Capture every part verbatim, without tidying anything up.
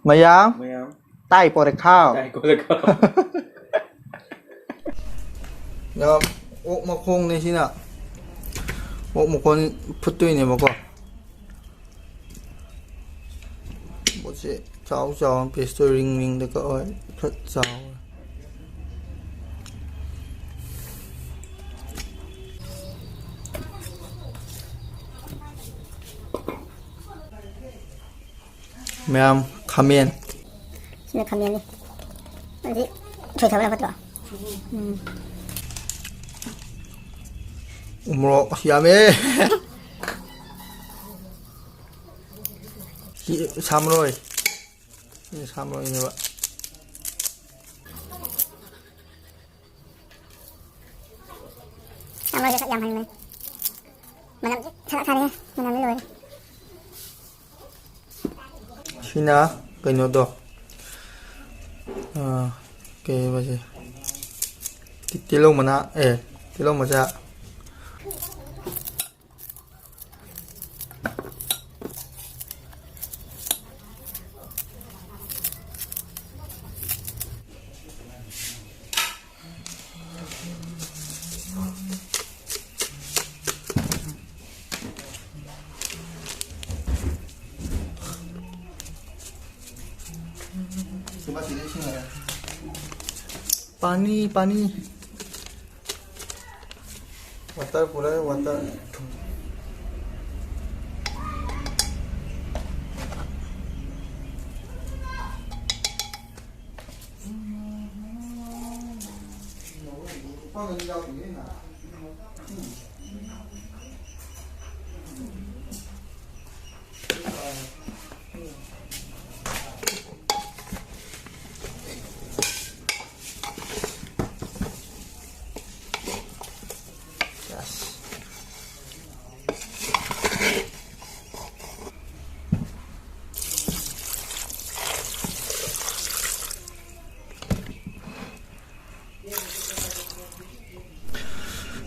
ꯃꯌꯥꯝ ꯃꯌꯥꯝ꯫ ꯇꯥꯏ ꯄꯣꯔꯦ ꯈꯥꯎ꯫ ꯇꯥꯏ ꯀꯣꯜꯂꯦ ꯈꯥꯎ꯫ ꯌꯥꯝ ꯑꯣꯛ ꯃꯈꯣꯡꯅꯦ ꯁꯤꯅ꯫ ꯑꯣꯛ ꯃꯈꯣꯡ ꯐꯨꯠꯇꯣꯏꯅꯦꯕꯀꯣ꯫ ꯄꯣꯠꯁꯦ ꯆꯥꯎ ꯆꯥꯎꯅ ꯄꯤꯁꯇꯣ ꯔꯤꯡ ꯔꯤꯡꯗ ꯀꯛꯑꯣ꯫ ꯈꯔ ꯆꯥꯎ꯫ ꯃꯌꯥꯝ ꯈꯥꯃꯦꯟ꯫ ꯁꯤꯅ ꯈꯥꯃꯦꯟꯅꯤ꯫ ꯑꯗꯨꯗꯤ ꯁꯣꯏꯊꯕꯅ ꯐꯠꯇ꯭ꯔꯣ? ꯎꯝ꯫ ꯎꯃꯣꯔꯣꯛ ꯌꯥꯝꯃꯦ꯫ ꯁꯤ ꯁꯥꯃꯔꯣꯏ꯫ ꯁꯤ ꯁꯥꯃꯔꯣꯏꯅꯦꯕ꯫ ꯁꯥꯃꯔꯣꯏꯁꯦ ꯁꯛ ꯌꯥꯝ ꯍꯟꯕꯅꯦ꯫ ꯃꯅꯝꯁꯦ ꯁꯥ-, ꯁꯥꯔꯦꯍꯦ꯫ ꯃꯅꯝꯗꯤ ꯂꯣꯏꯔꯦ꯫ ꯁꯤꯅ ꯀꯩꯅꯣꯗꯣ, ꯑꯥ, ꯀꯩ ꯍꯥꯏꯕ ꯁꯤ? ꯇꯤ-, ꯇꯤꯜꯍꯧ ꯃꯅꯥ, ꯑꯦ, ꯇꯤꯜꯍꯧ ꯃꯆꯥ꯫ पानी, पानी। Water ꯄꯨꯔꯛꯑꯦ, water꯫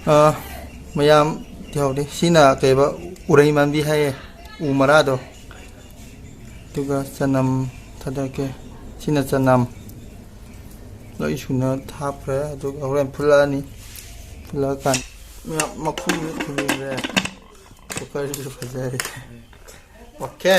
ꯑ, ꯃꯌꯥꯝ ꯌꯥꯎꯔꯤ꯫ ꯁꯤꯅ ꯀꯩꯕ, ꯎꯔꯩ ꯃꯥꯟꯕꯤ ꯍꯥꯏꯌꯦ, ꯎ ꯃꯔꯥꯗꯣ꯫ ꯑꯗꯨꯒ ꯆꯅꯝ ꯊꯥꯗꯔꯛꯀꯦ꯫ ꯁꯤꯅ ꯆꯅꯝ꯫ ꯂꯣꯏ ꯁꯨꯅ ꯍꯥꯞꯈ꯭ꯔꯦ꯫ ꯑꯗꯨꯒ ꯍꯣꯔꯦꯟ ꯐꯨꯠꯂꯛꯑꯅꯤ꯫ ꯐꯨꯠꯂꯛꯑꯀꯥꯟꯗ ꯃꯌꯥꯝ ꯃꯈꯨꯝꯁꯨ ꯈꯨꯝꯖꯤꯟꯈ꯭ꯔꯦ꯫ ꯀꯨꯀꯔꯁꯤꯁꯨ ꯐꯖꯔꯦ꯫ Okay.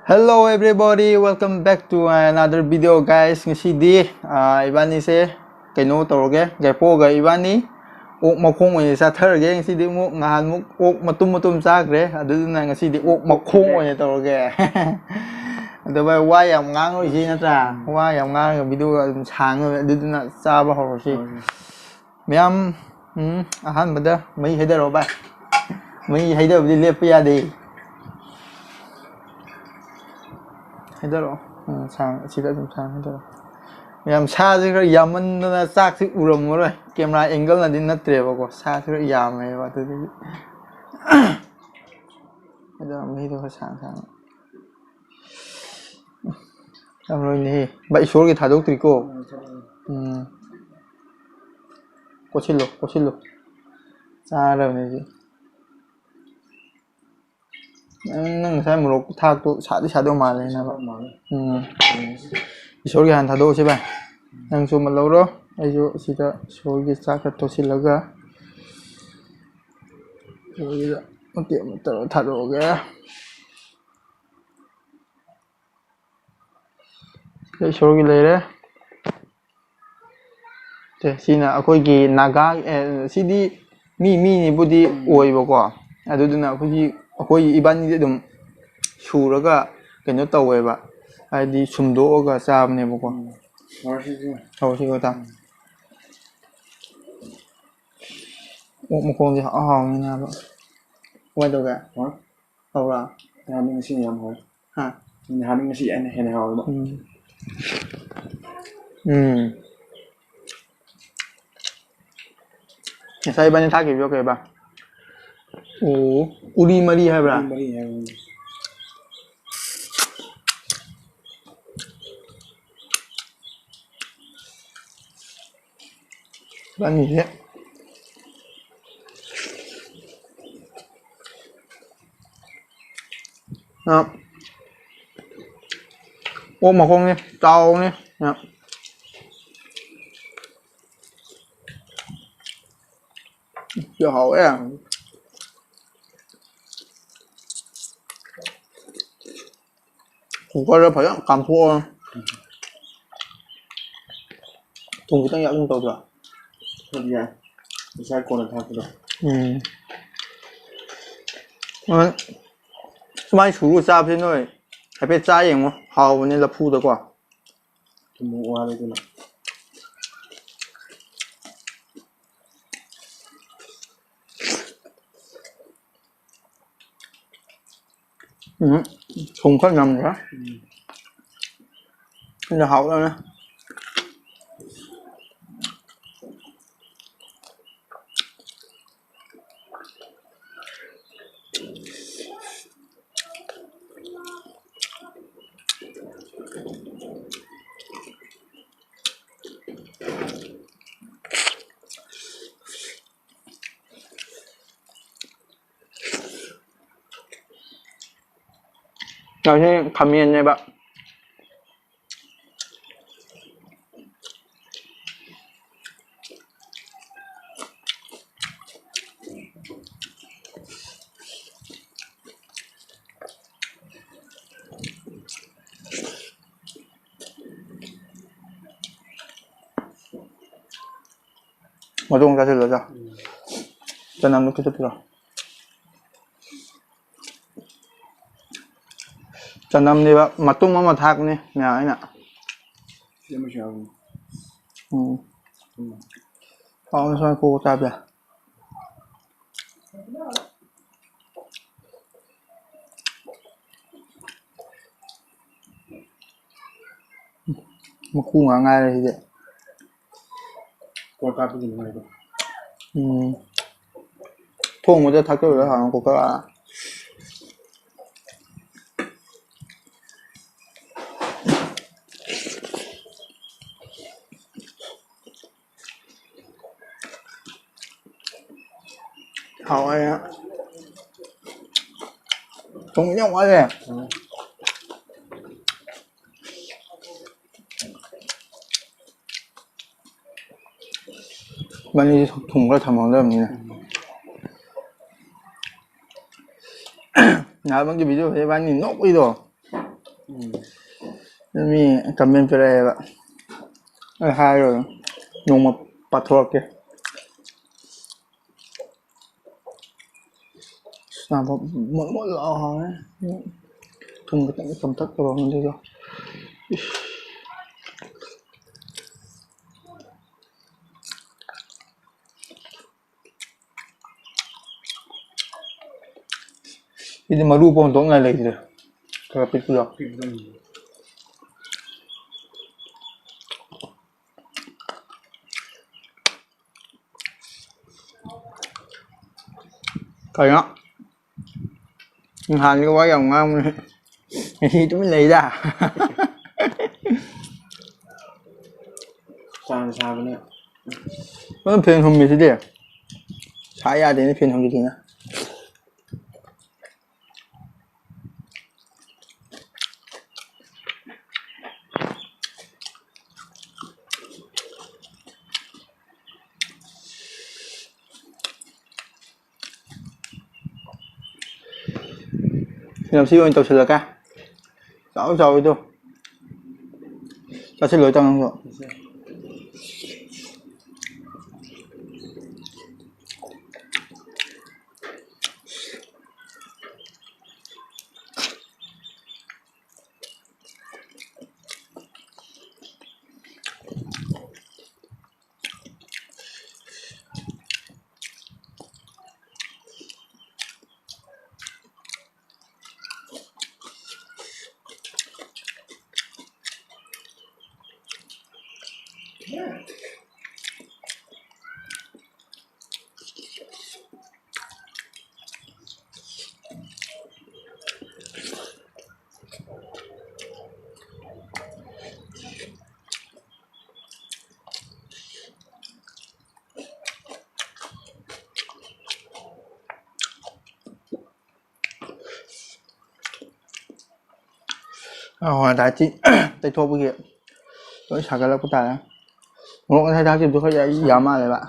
Hello everybody, welcome back to another video, guys. ꯉꯁꯤꯗꯤ ꯑꯥ, ꯏꯕꯥꯅꯤꯁꯦ ꯀꯩꯅꯣ ꯇꯧꯔꯒꯦ, ꯒꯦꯄꯣꯒ ꯏꯕꯥꯅꯤ ꯑꯣꯛ ꯃꯈꯣꯡ ꯑꯣꯏꯅ ꯆꯥꯊꯔꯒꯦ꯫ ꯉꯁꯤꯗꯤ ꯑꯃꯨꯛ, ꯅꯍꯥꯟꯃꯨꯛ ꯑꯣꯛ ꯃꯇꯨꯝ ꯃꯇꯨꯝ ꯆꯥꯈ꯭ꯔꯦ, ꯑꯗꯨꯗꯨꯅ ꯉꯁꯤꯗꯤ ꯑꯣꯛ ꯃꯈꯣꯡ ꯑꯣꯏꯅ ꯇꯧꯔꯒꯦ꯫ ꯑꯗꯣ ꯚꯥꯏ, ꯋꯥ ꯌꯥꯝ ꯉꯥꯡꯉꯣꯏꯁꯤ ꯅꯠꯇ꯭ꯔꯥ? ꯋꯥ ꯌꯥꯝ ꯉꯥꯡꯉꯒ ꯚꯤꯗꯤꯑꯣ ꯑꯗꯨꯝ ꯁꯥꯡꯅꯕ, ꯑꯗꯨꯗꯨꯅ ꯆꯥꯕ ꯍꯧꯔꯁꯤ꯫ ꯍꯣꯏ꯫ ꯃꯌꯥꯝ, ꯎꯝ, ꯑꯍꯥꯟꯕꯗ ꯃꯍꯤ ꯍꯩꯗꯔꯛꯑꯣ ꯚꯥꯏ꯫ ꯃꯍꯤ ꯍꯩꯗꯕꯗꯤ ꯂꯦꯞꯄ ꯌꯥꯗꯦ꯫ ꯍꯩꯗꯔꯛꯑꯣ꯫ ꯎꯝ, ꯁꯥꯡ, ꯁꯤꯗ ꯑꯗꯨꯝ ꯁꯥꯡ ꯍꯩꯗꯔꯛꯑꯣ꯫ ꯃꯌꯥꯝ, ꯁꯥꯁꯦ ꯈꯔ ꯌꯥꯝꯃꯟꯗꯅ ꯆꯥꯛꯁꯤ ꯎꯔꯝꯃꯔꯣꯏ꯫ ꯀꯦꯃꯦꯔꯥ ꯑꯦꯡꯒꯜꯅꯗꯤ ꯅꯠꯇ꯭ꯔꯦꯕꯀꯣ, ꯁꯥꯁꯦ ꯈꯔ ꯌꯥꯝꯃꯦꯕ, ꯑꯗꯨꯗꯨꯒꯤ꯫ ꯍꯩꯗꯔꯛꯑꯣ, ꯃꯍꯤꯗꯣ ꯈꯔ ꯁꯥꯡ ꯁꯥꯡꯅ꯫ ꯌꯥꯝ ꯂꯣꯏꯅꯦꯍꯦ꯫ ꯚꯥꯏ, ꯏꯁꯣꯔꯒꯤ ꯊꯥꯗꯣꯛꯇ꯭ꯔꯤꯀꯣ꯫ ꯎꯝ꯫ ꯀꯣꯠꯁꯤꯜꯂꯨ, ꯀꯣꯠꯁꯤꯜꯂꯨ꯫ ꯆꯥꯔꯕꯅꯦ ꯁꯤ꯫ ꯅꯪ, ꯅꯪ ꯉꯁꯥꯏ ꯃꯣꯔꯣꯛ ꯊꯥꯛꯇꯣ ꯁꯥꯗꯤ ꯁꯥꯗꯧ ꯃꯥꯜꯂꯦ ꯅꯕ꯫ ꯁꯥꯗꯧ ꯃꯥꯜꯂꯦ꯫ ꯎꯝ꯫ ꯎꯝ꯫ ꯏꯁꯣꯔꯒꯤ ꯍꯥꯟꯅ ꯊꯥꯗꯣꯛꯑꯁꯤ ꯚꯥꯏ꯫ ꯅꯪꯁꯨ ꯑꯃ ꯂꯧꯔꯣ, ꯑꯩꯁꯨ ꯁꯤꯗ ꯏꯁꯣꯔꯒꯤ ꯆꯥꯛ ꯈꯔ ꯇꯣꯠꯁꯤꯜꯂꯒ ꯏꯁꯣꯔꯒꯤꯗ ꯃꯇꯦꯛ ꯑꯃ ꯇꯧꯔ ꯊꯥꯗꯣꯛꯑꯒꯦ꯫ ꯏꯁꯣꯔꯒꯤ ꯂꯩꯔꯦ꯫ ꯁꯦ, ꯁꯤꯅ ꯑꯩꯈꯣꯏꯒꯤ ꯅꯥꯒꯥ, ꯑꯦ, ꯁꯤꯗꯤ ꯃꯤ ꯃꯤꯅꯤꯕꯨꯗꯤ ꯎꯝ꯫ ꯑꯣꯏꯕꯀꯣ꯫ ꯑꯗꯨꯗꯨꯅ ꯑꯩꯈꯣꯏꯒꯤ, ꯑꯩꯈꯣꯏ ꯏꯕꯥꯅꯤꯗꯤ ꯑꯗꯨꯝ ꯁꯨꯔꯒ ꯀꯩꯅꯣ ꯇꯧꯋꯦꯕ, ꯍꯥꯏꯗꯤ ꯁꯨꯝꯗꯣꯛꯑꯒ ꯆꯥꯕꯅꯦꯕꯀꯣ꯫ ꯎꯝ꯫ ꯍꯧꯔꯁꯤꯁꯦ꯫ ꯍꯧꯔꯁꯤꯀꯣ, ꯏꯇꯥꯎ꯫ ꯎꯝ꯫ ꯑꯣꯛ ꯃꯈꯣꯡꯁꯦ ꯍꯥꯎ ꯍꯥꯎꯅꯤꯅꯦ ꯍꯥꯏꯕ꯫ ꯀꯃꯥꯏꯅ ꯇꯧꯒꯦ? ꯍꯥ? ꯍꯥꯎꯕ꯭ꯔꯥ? ꯅꯍꯥꯟ ꯉꯁꯤ ꯌꯥꯝ ꯍꯥꯎꯋꯦ꯫ ꯍꯥ? ꯅꯍꯥꯟ ꯉꯁꯤ ꯍꯦꯟꯅ, ꯍꯦꯟꯅ ꯍꯥꯎꯋꯦꯕ꯫ ꯎꯝ꯫ ꯎꯝ꯫ ꯉꯁꯥꯏ ꯏꯕꯥꯅꯤ ꯊꯥꯈꯤꯕꯗꯣ ꯀꯩꯕ? ꯑꯣ, ꯎꯔꯤ ꯃꯔꯤ ꯍꯥꯏꯕ꯭ꯔꯥ? ꯎꯔꯤ ꯃꯔꯤ ꯍꯥꯏꯕ꯭ꯔꯥ? ꯏꯕꯥꯅꯤꯁꯦ꯫ ꯑ, ꯑꯣꯛ ꯃꯈꯣꯡꯅꯤ, ꯆꯥꯎꯅꯤ꯫ ꯑ꯫ ꯁꯤ ꯍꯥꯎꯋꯦ꯫ ꯀꯨꯀꯔꯗ ꯐꯖꯅ ꯀꯥꯝꯊꯣꯛꯑꯒ꯫ ꯊꯨꯝ ꯈꯤꯇꯪ ꯌꯥꯛꯅ ꯇꯧꯗ꯭ꯔꯣ? ꯈꯔꯗꯤ ꯌꯥꯏ꯫ ꯉꯁꯥꯏ ꯀꯣꯟꯅ ꯊꯥꯛꯄꯗꯣ꯫ ꯎꯝ꯫ ꯍꯣꯏ꯫ ꯁꯨꯃꯥꯏꯅ ꯁꯨꯔꯒ ꯆꯥꯕꯁꯦ ꯅꯣꯏ ꯍꯥꯏꯐꯦꯠ ꯆꯥ ꯌꯦꯡꯉꯣ꯫ ꯍꯥꯎꯕꯅꯦ ꯂꯐꯨꯗꯀꯣ꯫ ꯊꯨꯝ ꯃꯣꯔꯣꯛ ꯋꯥꯠꯂꯦ ꯑꯗꯨꯅ꯫ ꯎꯝ, ꯊꯨꯝ ꯈꯔ ꯅꯝꯗ꯭ꯔꯥ? ꯎꯝ꯫ ꯑꯗꯨꯅ ꯍꯥꯎꯗꯕꯅꯦ꯫ ꯉꯁꯤ ꯈꯥꯃꯦꯟꯅꯦꯕ꯫ ꯃꯇꯣꯡ ꯆꯥꯁꯤꯜꯂꯣ, ꯆꯥꯎ꯫ ꯆꯅꯝꯗꯣ ꯈꯤꯇ ꯄꯤꯔꯛꯑꯣ꯫ ꯆꯅꯝꯅꯦꯕ ꯃꯇꯨꯝ ꯑꯃ ꯊꯥꯛꯅꯤ ꯃꯌꯥꯝ ꯑꯩꯅ꯫ ꯁꯤ ꯑꯃꯁꯨ ꯌꯥꯎꯕꯅꯤ꯫ ꯎꯝ꯫ ꯎꯝ꯫ ꯍꯥꯎꯅ ꯁꯨꯃꯥꯏꯅ ꯀꯣꯛ ꯆꯥꯕ ꯌꯥꯏ꯫ ꯃꯀꯨ ꯉꯥꯛ ꯉꯥꯏꯔꯦ ꯁꯤꯗꯤ꯫ ꯀꯣꯜ ꯀꯥꯞꯄꯒꯤ ꯅꯨꯡꯉꯥꯏꯕ꯫ ꯎꯝ꯫ ꯊꯣꯡꯕꯗ ꯊꯥꯛꯆꯜꯂꯒ ꯍꯥꯎꯅ ꯀꯣꯛ ꯀꯥ꯫ ꯍꯥꯎꯋꯦ꯫ ꯊꯣꯡꯕꯗꯤ ꯌꯥꯝ ꯋꯥꯠꯂꯦ꯫ ꯎꯝ꯫ ꯏꯕꯥꯅꯤꯁꯦ ꯊꯨꯝ ꯈꯔ ꯊꯝꯍꯧꯗꯕꯅꯤꯅ꯫ ꯎꯝ꯫ ꯅꯍꯥꯟꯃꯨꯛꯀꯤ video ꯗ ꯏꯕꯥꯅꯤ ꯅꯣꯛꯄꯩꯗꯣ꯫ ꯎꯝ꯫ ꯃꯤ comment ꯄꯤꯔꯛꯑꯦꯕ꯫ ꯑꯩ ꯍꯥꯏꯔꯣꯏ꯫ ꯅꯣꯡꯃ ꯄꯥꯊꯣꯔꯛꯀꯦ꯫ ꯑꯁ, ꯅꯥꯕ ꯃꯣꯠ ꯃꯣꯠ ꯂꯥꯎ ꯍꯥꯎꯔꯦ꯫ ꯊꯨꯝ ꯈꯤꯇꯪ ꯆꯝꯊꯛ ꯇꯧꯔꯝꯃꯗꯤꯀꯣ꯫ ꯏꯁ꯫ ꯁꯤꯗꯤ ꯃꯔꯨ ꯄꯣꯟꯊꯣꯛꯅ ꯂꯩꯇ꯭ꯔꯦ꯫ ꯈꯔ ꯄꯤꯛꯄꯗꯣ꯫ ꯄꯤꯛꯄꯗꯣ꯫ ꯀꯩꯅꯣ? ꯅꯍꯥꯟꯒ ꯋꯥ ꯌꯥꯝ ꯉꯥꯡꯕꯅꯦ꯫ ꯉꯁꯤ ꯇꯨꯃꯤꯟ ꯂꯩꯗ꯫ ꯆꯥꯅ ꯁꯥꯕꯅꯦ꯫ ꯅꯪ fan ꯍꯨꯝꯃꯤꯁꯤꯗꯤ? ꯁꯥ ꯌꯥꯗꯦꯅꯦ fan ꯍꯨꯝꯃꯤꯁꯤꯅ꯫ ꯌꯥꯝ ꯁꯤ ꯑꯣꯏꯅ ꯇꯧꯁꯤꯜꯂꯛꯀꯦ꯫ ꯆꯥꯎ ꯆꯥꯎꯋꯤꯗꯣ꯫ ꯆꯥꯁꯤꯜꯂꯣ ꯏꯇꯥꯎ ꯅꯪꯁꯨ꯫ ꯑꯣ, ꯗꯥꯏꯠꯁꯤ ꯇꯩꯊꯣꯛꯄꯒꯤ ꯂꯣꯏ ꯁꯥꯒꯠꯂꯛꯄ ꯇꯥꯔꯦ꯫ ꯃꯣꯔꯣꯛ ꯉꯁꯥꯏ ꯊꯥꯛꯈꯤꯕꯗꯣ ꯈꯔ ꯌꯥꯝ ꯌꯥꯝ ꯃꯥꯜꯂꯦꯕ꯫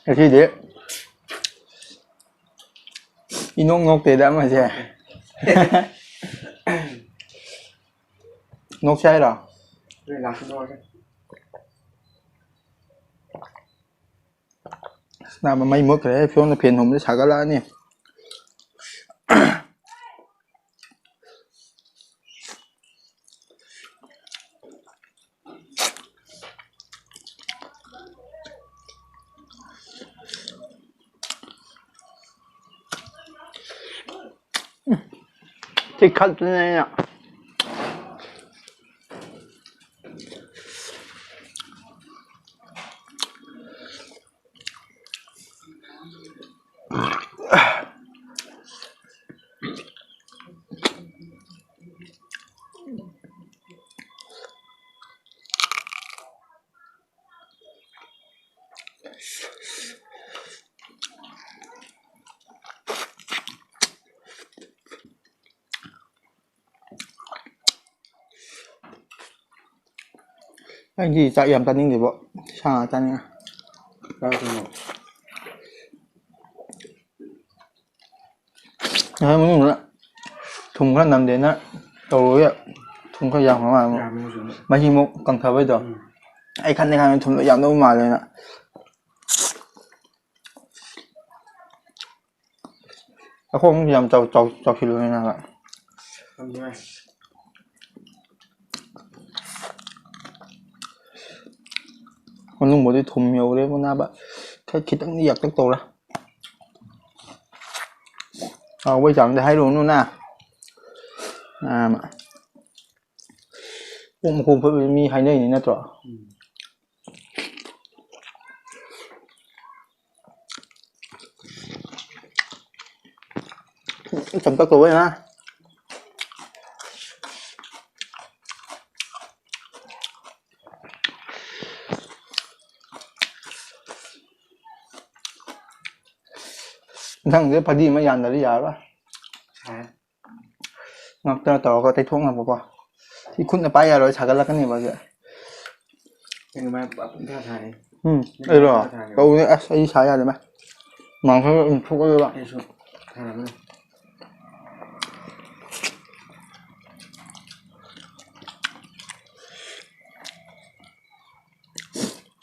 ꯉꯁꯤꯗꯤ ꯏꯅꯣꯛ ꯅꯣꯛꯇꯦꯗ ꯑꯃꯁꯦ꯫ ꯅꯣꯛꯁꯦ ꯍꯥꯏꯔꯣ? ꯑꯁ, ꯅꯥꯕ ꯃꯩ ꯃꯨꯠꯈ꯭ꯔꯦ꯫ ꯁꯣꯝꯗ ꯐꯦꯟ ꯍꯨꯝꯕꯗ ꯁꯥꯒꯠꯂꯛꯑꯅꯤ꯫ ꯁꯤ ꯈꯛꯇꯅꯦ ꯑꯩꯅ꯫ ꯑꯩꯗꯤ ꯆꯥꯛ ꯌꯥꯝ ꯆꯥꯅꯤꯡꯗꯦꯕꯣ, ꯁꯥ ꯉꯥ ꯆꯥꯅꯤꯡꯉꯦ꯫ ꯆꯥꯔꯣ ꯀꯩꯅꯣ꯫ ꯉꯁꯥꯏ ꯃꯅꯨꯡꯗ ꯊꯨꯝ ꯈꯔ ꯅꯝꯗꯦꯅ ꯇꯧꯔꯨꯔꯦ, ꯊꯨꯝ ꯈꯔ ꯌꯥꯝꯈ꯭ꯔ ꯃꯥꯜꯂꯦ꯫ ꯌꯥꯝꯃꯦ ꯍꯧꯖꯤꯛ꯫ ꯃꯍꯤꯃꯨꯛ ꯀꯪꯊꯕꯩꯗꯣ꯫ ꯎꯝ꯫ ꯑꯩ ꯈꯟꯗꯤ ꯈꯟꯕꯅꯤ ꯊꯨꯝꯗꯣ ꯌꯥꯝꯗꯧ ꯃꯥꯜꯂꯦꯅ꯫ ꯑꯩꯈꯣꯏ ꯑꯃꯨꯛ ꯌꯥꯝ ꯆꯥꯎ-, ꯆꯥꯎ-, ꯆꯥꯎꯁꯤꯜꯂꯨꯔꯦ ꯅꯥꯕ꯫ ꯈꯪꯗꯦ꯫ ꯃꯅꯨꯡꯕꯨꯗꯤ ꯊꯨꯝ ꯌꯧꯔꯦꯕꯨ ꯅꯥꯕ꯫ ꯈꯔ ꯈꯤꯇꯪꯗꯤ ꯌꯥꯛꯇꯛ ꯇꯧꯔꯦ꯫ ꯍꯥꯎꯕꯩ ꯆꯥꯡꯗꯤ ꯍꯥꯏꯔꯨꯔꯅꯨ ꯅꯥ꯫ ꯅꯥꯕ꯫ ꯑꯣꯛ ꯃꯈꯣꯡ ꯐꯨꯠꯄꯗꯤ ꯃꯤ ꯍꯥꯏꯅꯩꯅꯤ ꯅꯠꯇ꯭ꯔꯣ? ꯎꯝ꯫ ꯆꯝꯇꯛ ꯇꯧꯕ ꯑꯣꯏꯅ꯫ ꯃꯊꯪꯗꯤ ꯐꯗꯤ ꯑꯃ ꯌꯥꯟꯗꯗꯤ ꯌꯥꯔꯔꯣꯏ꯫ ꯁꯥꯏ꯫ ꯉꯛꯇ ꯇꯧꯔꯒ ꯇꯩꯊꯣꯛꯅꯕꯀꯣ꯫ ꯁꯤ ꯈꯨꯠꯅ ꯄꯥꯏ ꯌꯥꯔꯣꯏ, ꯁꯥꯒꯠꯂꯛꯀꯅꯦꯕ ꯍꯧꯖꯤꯛ꯫ ꯅꯪ ꯃꯥꯏ ꯄꯨꯔꯥ ꯄꯨꯡꯊꯥ ꯊꯥꯅꯤ꯫ ꯎꯝ, ꯅꯪ ꯑꯩꯔꯣ? ꯄꯨꯡꯊꯥ ꯊꯥꯅꯤ꯫ ꯇꯧꯕꯅꯦ꯫ ꯑꯁ, ꯑꯩ ꯁꯥ ꯌꯥꯗꯦ ꯃꯥꯏ꯫ ꯃꯥꯡꯈ꯭ꯔꯒ ꯑꯗꯨꯝ ꯊꯣꯛꯑꯗꯣꯏꯕ꯫ ꯑꯩꯁꯨ ꯊꯥꯔꯝꯃꯅꯤ꯫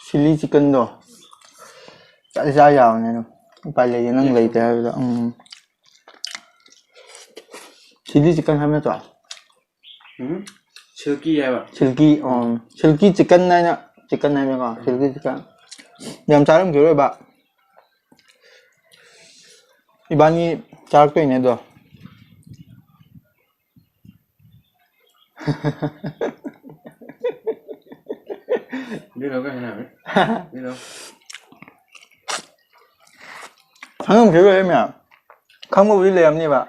ꯆꯤꯂꯤ ꯆꯤꯛꯀꯟꯗꯣ ꯆꯥꯗꯤ ꯆꯥ ꯌꯥꯕꯅꯦ ꯑꯗꯨꯝ꯫ ꯎꯄꯥꯏ ꯂꯩꯇꯦ, ꯅꯪ ꯂꯩꯇꯦ ꯍꯥꯏꯕꯗ꯫ ꯎꯝ꯫ ꯆꯤꯂꯤ ꯆꯤꯛꯀꯟ ꯍꯥꯏꯕ ꯅꯠꯇ꯭ꯔꯣ? ꯎꯝ? ꯁꯤꯜꯀꯤ ꯍꯥꯏꯕ꯫ ꯁꯤꯜꯀꯤ, ꯑꯣ, ꯁꯤꯜꯀꯤ ꯆꯤꯛꯀꯟ ꯍꯥꯏꯅ, ꯆꯤꯛꯀꯟ ꯍꯥꯏꯅꯀꯣ, ꯁꯤꯜꯀꯤ ꯆꯤꯛꯀꯟ꯫ ꯌꯥꯝ ꯆꯥꯔꯝꯈꯤꯔꯣꯏꯕ꯫ ꯏꯕꯥꯅꯤ ꯆꯥꯔꯛꯇꯣꯏꯅꯦ ꯑꯗꯣ꯫ ꯈꯪꯉꯝꯈꯤꯔꯣꯏ ꯃꯌꯥꯝ꯫ ꯈꯪꯕꯕꯨꯗꯤ ꯂꯩꯔꯝꯅꯦꯕ꯫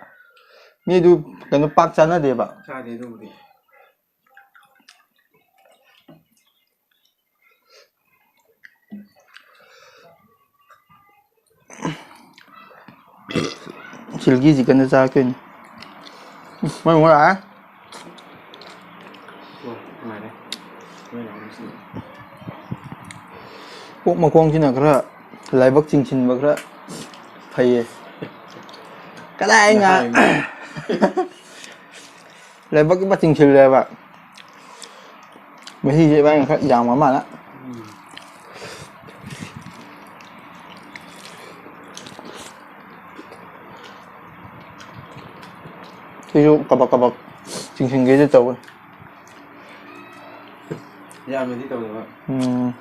ꯃꯤꯗꯨ ꯀꯩꯅꯣ ꯄꯥꯛ ꯆꯥꯅꯗꯦꯕ꯫ ꯆꯥꯗꯦ ꯑꯗꯨꯕꯨꯗꯤ꯫ ꯁꯤꯜꯀꯤ ꯆꯤꯛꯀꯟꯗ ꯆꯥꯔꯛꯇꯣꯏꯅꯤ꯫ ꯃꯣꯏ ꯑꯃꯨꯛ ꯂꯥꯛꯑꯦ꯫ ꯑꯣ, ꯅꯨꯡꯉꯥꯏꯔꯦ꯫ ꯑꯣꯛ ꯃꯈꯣꯡꯁꯤꯅ ꯈꯔ ꯂꯥꯏꯕꯛ ꯆꯤꯡꯁꯤꯟꯕ ꯈꯔ ꯐꯩꯌꯦ꯫ ꯀꯗꯥꯏ ꯉꯥ-, ꯂꯥꯏꯕꯛꯀꯤ ꯃꯆꯤꯡ ꯁꯤꯜꯂꯦꯕ꯫ ꯃꯍꯤꯁꯦ ꯏꯕꯥꯅꯤ ꯈꯔ ꯌꯥꯝꯕ ꯃꯥꯜꯂꯦ꯫ ꯁꯤꯁꯨ ꯀꯕꯛ ꯀꯕꯛ ꯆꯤꯡꯁꯤꯟꯒꯦꯗꯤ ꯇꯧꯋꯦ꯫ ꯌꯥꯝꯅꯗꯤ ꯇꯧꯗꯕ꯫ ꯎꯝ꯫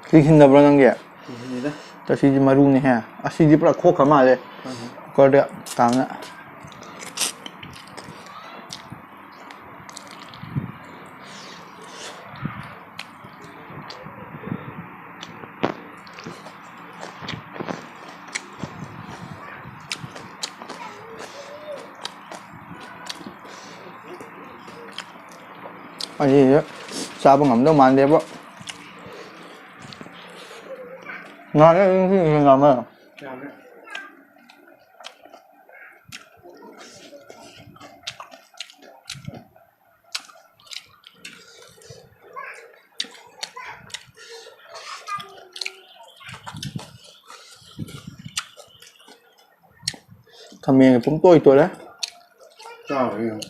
ꯆꯤꯡꯁꯤꯟꯗꯕ꯭ꯔꯣ ꯅꯪꯒꯤ? ꯆꯤꯡꯁꯤꯟꯗꯦꯗ꯫ ꯑꯁꯤꯗꯤ ꯃꯔꯨꯅꯤꯍꯦ꯫ ꯑꯁꯤꯗꯤ ꯄꯨꯔꯥ ꯈꯣꯛꯈ꯭ꯔ ꯃꯥꯜꯂꯦ꯫ ꯍꯣꯏ, ꯍꯣꯏ꯫ ꯀꯨꯀꯔꯗ ꯀꯥꯝꯅ꯫ ꯑꯁꯤꯁꯦ ꯆꯥꯕ ꯉꯝꯗꯧ ꯃꯥꯟꯗꯦꯕꯣ꯫ ꯉꯥꯅꯦ ꯑꯗꯨꯝ ꯁꯤꯁꯦ ꯉꯝꯃꯦ꯫ ꯌꯥꯝꯃꯦ꯫ ꯈꯥꯃꯦꯟꯒ ꯄꯨꯡꯇꯣꯏ ꯇꯣꯏꯔꯦ꯫ ꯆꯥꯎꯔꯦ ꯌꯦꯡꯉꯣ꯫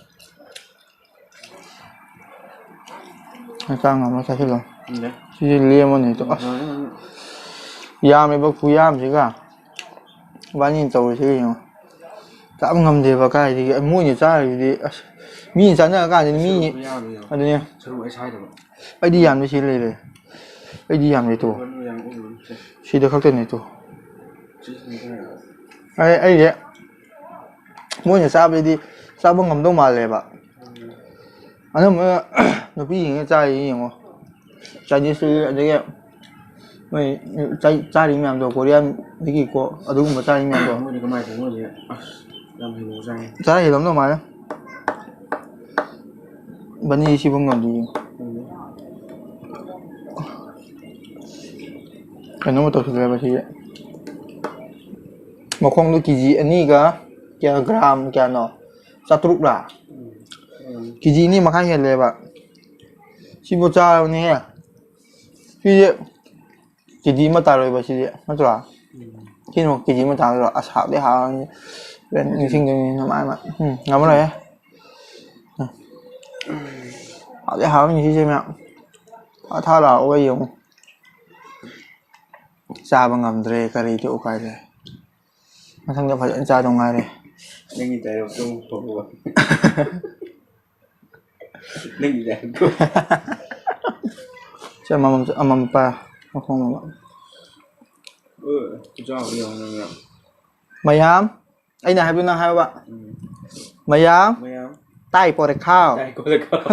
ꯃꯆꯥ ꯉꯝꯃ ꯆꯥꯁꯤꯜꯂꯣ꯫ ꯎꯝ꯫ ꯁꯤꯗꯤ ꯂꯦꯝꯃꯅꯤ꯫ ꯑꯁ꯫ ꯎꯝ꯫ ꯌꯥꯝꯃꯦꯕ ꯈꯨꯌꯥꯝꯁꯤꯒ꯫ ꯏꯕꯥꯅꯤꯅ ꯇꯧꯔꯤꯁꯤꯒ ꯌꯦꯡꯉꯣ꯫ ꯆꯥꯕ ꯉꯝꯗꯦꯕ ꯀꯥꯏꯗꯒꯤ꯫ ꯃꯣꯏꯅ ꯆꯥꯔꯤꯗꯨꯗꯤ ꯑꯁ꯫ ꯃꯤꯅ ꯆꯥꯅꯔ ꯀꯥꯟꯗꯗꯤ ꯃꯤ-, ꯁꯔꯨꯛ ꯌꯥꯝꯃꯦꯕ꯫ ꯑꯗꯨꯅꯦ꯫ ꯁꯔꯨꯛ ꯑꯩ ꯁꯥꯏꯗꯕ꯫ ꯑꯩꯗꯤ ꯌꯥꯝꯗꯤ ꯁꯤ ꯂꯩꯔꯦ꯫ ꯑꯩꯗꯤ ꯌꯥꯝ ꯂꯩꯇ꯭ꯔꯣ? ꯃꯔꯨ ꯌꯥꯝ ꯎꯝ, ꯁꯦ꯫ ꯁꯤꯗ ꯈꯛꯇꯅꯦ ꯇꯣ꯫ ꯁꯤ ꯁꯤꯗ ꯈꯔ꯫ ꯑꯩ, ꯑꯩꯁꯦ ꯃꯣꯏꯅ ꯆꯥꯕꯗꯤ ꯆꯥꯕ ꯉꯝꯗꯧ ꯃꯥꯜꯂꯦꯕ꯫ ꯎꯝ꯫ ꯑꯅꯝꯕꯅ ꯅꯨꯄꯤꯁꯤꯡꯅ ꯆꯥꯔꯤꯁꯤ ꯌꯦꯡꯉꯣ꯫ ꯆꯥꯏꯅꯤꯁꯇꯒꯤ ꯑꯗꯒꯤ ꯃꯣꯏ ꯆꯥ-, ꯆꯥꯔꯤ ꯃꯌꯥꯝꯗꯣ ꯀꯣꯔꯤꯌꯥꯟꯗꯒꯤꯀꯣ ꯑꯗꯨꯒꯨꯝꯕ ꯆꯥꯔꯤ ꯃꯌꯥꯝꯗꯣ꯫ ꯃꯣꯏꯗꯤ ꯀꯃꯥꯏꯅ ꯇꯧꯕꯅꯣ ꯈꯪꯗꯦ꯫ ꯑꯁ, ꯌꯥꯝ ꯍꯩꯅ ꯆꯥꯏ꯫ ꯆꯥ ꯍꯦꯜꯂꯝꯗꯧ ꯃꯥꯜꯂꯦ꯫ ꯕꯅꯤ ꯁꯤꯕꯨ ꯉꯝꯗꯦ꯫ ꯎꯝ꯫ ꯀꯩꯅꯣꯝꯃ ꯇꯧꯁꯤꯜꯂꯦꯕ ꯁꯤꯁꯦ꯫ ꯃꯈꯣꯡꯗꯣ ꯀꯦ ꯖꯤ ꯑꯅꯤꯒ ꯀꯌꯥ, ꯒ꯭ꯔꯥꯝ ꯀꯌꯥꯅꯣ? ꯆꯥꯇ꯭ꯔꯨꯛꯂꯥ? ꯎꯝ꯫ ꯎꯝ꯫ ꯀꯦ ꯖꯤ ꯑꯅꯤ ꯃꯈꯥꯏ ꯍꯦꯜꯂꯦꯕ꯫ ꯁꯤꯕꯨ ꯆꯥꯔꯕꯅꯦꯍꯦ꯫ ꯁꯤꯁꯦ ꯀꯦ ꯖꯤ ꯑꯃ ꯇꯥꯔꯣꯏꯕ ꯁꯤꯗꯤ, ꯅꯠꯇ꯭ꯔꯣ? ꯎꯝ꯫ ꯁꯤꯅ ꯀꯦ ꯖꯤ ꯑꯃ ꯇꯥꯔꯣꯏꯕ꯫ ꯑꯁ, ꯍꯥꯎꯗꯤ ꯍꯥꯎꯔꯅꯤ꯫ ꯍꯣꯔꯦꯟ ꯅꯤꯡꯁꯤꯡꯗꯣꯏꯅꯤ ꯅꯃꯥꯏ ꯃꯠ꯫ ꯎꯝ, ꯉꯝꯃꯔꯣꯏꯍꯦ꯫ ꯎꯝ꯫ ꯍꯥꯎꯗꯤ ꯍꯥꯎꯔꯅꯤ ꯁꯤꯁꯦ ꯃꯌꯥꯝ꯫ ꯊꯥ ꯊꯥ ꯂꯥꯎꯔꯒ ꯌꯦꯡꯉꯨ꯫ ꯆꯥꯕ ꯉꯝꯗ꯭ꯔꯦ, ꯀꯔꯤꯗꯤ ꯎꯄꯥꯏ ꯂꯩ? ꯃꯊꯪꯗ ꯐꯖꯅ ꯆꯥꯗꯧ ꯉꯥꯏꯔꯦ꯫ ꯅꯪꯒꯤ dialogue ꯇꯣ ꯑꯃꯨꯛ ꯍꯧꯔꯛꯑꯣ꯫ ꯅꯪꯒꯤ dialogue ꯇꯣ꯫ ꯁꯤ ꯑꯃꯃꯝ, ꯑꯃꯃꯝ ꯄꯥꯏ꯫ ꯃꯈꯣꯡ ꯑꯃ꯫ ꯑꯣ, ꯈꯨꯆꯥꯎꯗꯤ ꯌꯦꯡꯉꯣ ꯅꯪꯅ꯫ ꯃꯌꯥꯝ, ꯑꯩꯅ ꯍꯥꯏꯕꯗꯨ ꯅꯪ ꯍꯥꯏꯌꯣꯕ꯫ ꯎꯝ꯫ ꯃꯌꯥꯝ, ꯃꯌꯥꯝ꯫ ꯇꯥꯏ ꯄꯣꯔꯦ ꯈꯥꯎ꯫ ꯇꯥꯏ ꯄꯣꯔꯦ ꯈꯥꯎ꯫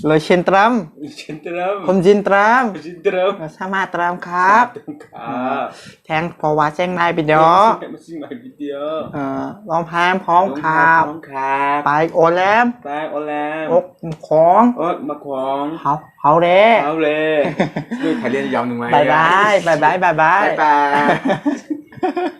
ꯂꯣꯏꯁꯤꯟ ꯇꯔꯥꯝ꯫ ꯂꯣꯏꯁꯤꯟ ꯇꯔꯥꯝ꯫ ꯈꯨꯝꯖꯤꯟ ꯇꯔꯥꯝ꯫ ꯈꯨꯝꯖꯤꯟ ꯇꯔꯥꯝ꯫ ꯁꯃꯥ ꯇꯔꯥꯝ ꯈꯥꯞ꯫ ꯁꯃꯥ ꯇꯔꯥꯝ ꯈꯥꯞ꯫ Thanks for watching my video. Thanks for watching my video. Uh, long time ꯍꯣꯝ ꯈꯥꯞ꯫ ꯍꯣꯝ ꯈꯥꯞ꯫ Bye ꯑꯣꯂꯦꯝ꯫ Bye ꯑꯣꯂꯦꯝ꯫ ꯑꯣꯛ ꯃꯈꯣꯡ꯫ ꯑꯣꯛ ꯃꯈꯣꯡ꯫ ꯍꯥꯎ-, ꯍꯥꯎꯔꯦ꯫ ꯍꯥꯎꯔꯦ꯫ ꯅꯣꯏ ꯊꯥꯏꯂꯦꯟ ꯌꯥꯝ ꯅꯨꯡꯉꯥꯏꯔꯦ꯫ Bye bye, bye bye, bye bye꯫ Bye bye꯫